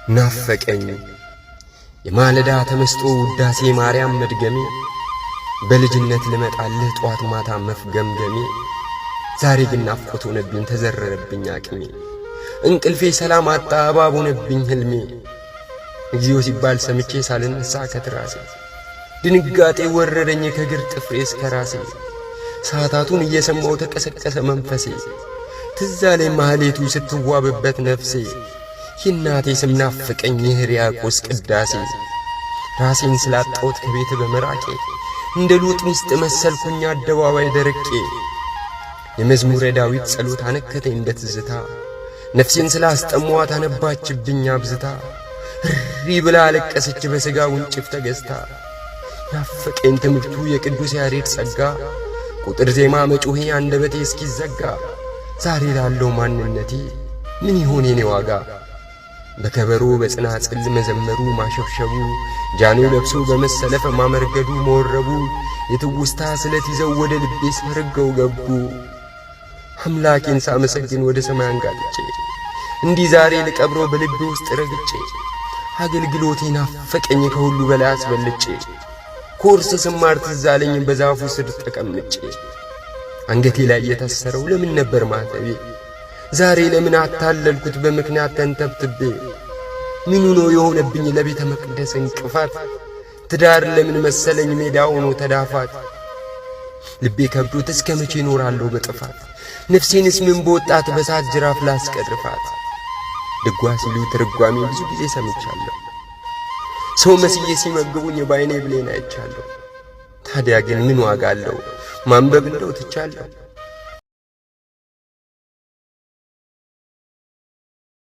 ናፈቀኝ የማለዳ ተመስጦ ውዳሴ ማርያም መድገሜ፣ በልጅነት ልመጣልህ ጧት ማታ መፍገምገሜ፣ ዛሬ ግን ናፍቆት ሆነብኝ ተዘረረብኝ አቅሜ። እንቅልፌ ሰላም አጣ እባብ ሆነብኝ ሕልሜ። እግዚኦ ሲባል ሰምቼ ሳልነሳ ከትራሴ ድንጋጤ ወረረኝ ከግር ጥፍሬ እስከ ራሴ። ሰዓታቱን እየሰማው ተቀሰቀሰ መንፈሴ። ትዝ አለኝ ማህሌቱ ስትዋብበት ነፍሴ። የእናቴ ስም ናፈቀኝ የሕርያቆስ ቅዳሴ። ራሴን ስላጣሁት ከቤት በመራቄ እንደ ሎጥ ሚስት መሰልኩኝ አደባባይ ደርቄ። የመዝሙረ ዳዊት ጸሎት አነከተኝ በትዝታ፣ ነፍሴን ስላስጠሟት አነባችብኝ አብዝታ። እሪ ብላ አለቀሰች በሥጋ ውንጭፍ ተገዝታ። ናፈቀኝ ትምህርቱ የቅዱስ ያሬድ ጸጋ፣ ቁጥር ዜማ መጮሄ አንደበቴ እስኪዘጋ። ዛሬ ላለው ማንነቴ ምን ይሆን የኔ ዋጋ? በከበሮ በጽናጽል መዘመሩ ማሸብሸቡ፣ ጃኖ ለብሶ በመሰለፍ ማመርገዱ መወረቡ፣ የትውስታ ስለት ይዘው ወደ ልቤ ሰርገው ገቡ። አምላኬን ሳመሰግን ወደ ሰማይ አንጋጥጬ እንዲህ ዛሬ ልቀብረው በልቤ ውስጥ ረግጬ፣ አገልግሎቴ ናፈቀኝ ከሁሉ በላይ አስበልጬ። ኮርስ ስማር ትዝ አለኝ በዛፉ ስር ተቀምጬ። አንገቴ ላይ የታሰረው ለምን ነበር ማተቤ? ዛሬ ለምን አታለልኩት በምክንያት ተንተብትቤ? ምኑ ነው የሆነብኝ ለቤተ መቅደስ እንቅፋት? ትዳር ለምን መሰለኝ ሜዳ ሆኖ ተዳፋት? ልቤ ከብዶት እስከ መቼ እኖራለሁ በጥፋት? ነፍሴንስ ምን በወጣት በሳት ጅራፍ ላስቀርፋት? ድጓ ሲሉ ትርጓሜ ብዙ ጊዜ ሰምቻለሁ። ሰው መስዬ ሲመግቡኝ ባይኔ ብሌን አይቻለሁ። ታዲያ ግን ምን ዋጋ አለው? ማንበብ እንደው ትቻለሁ።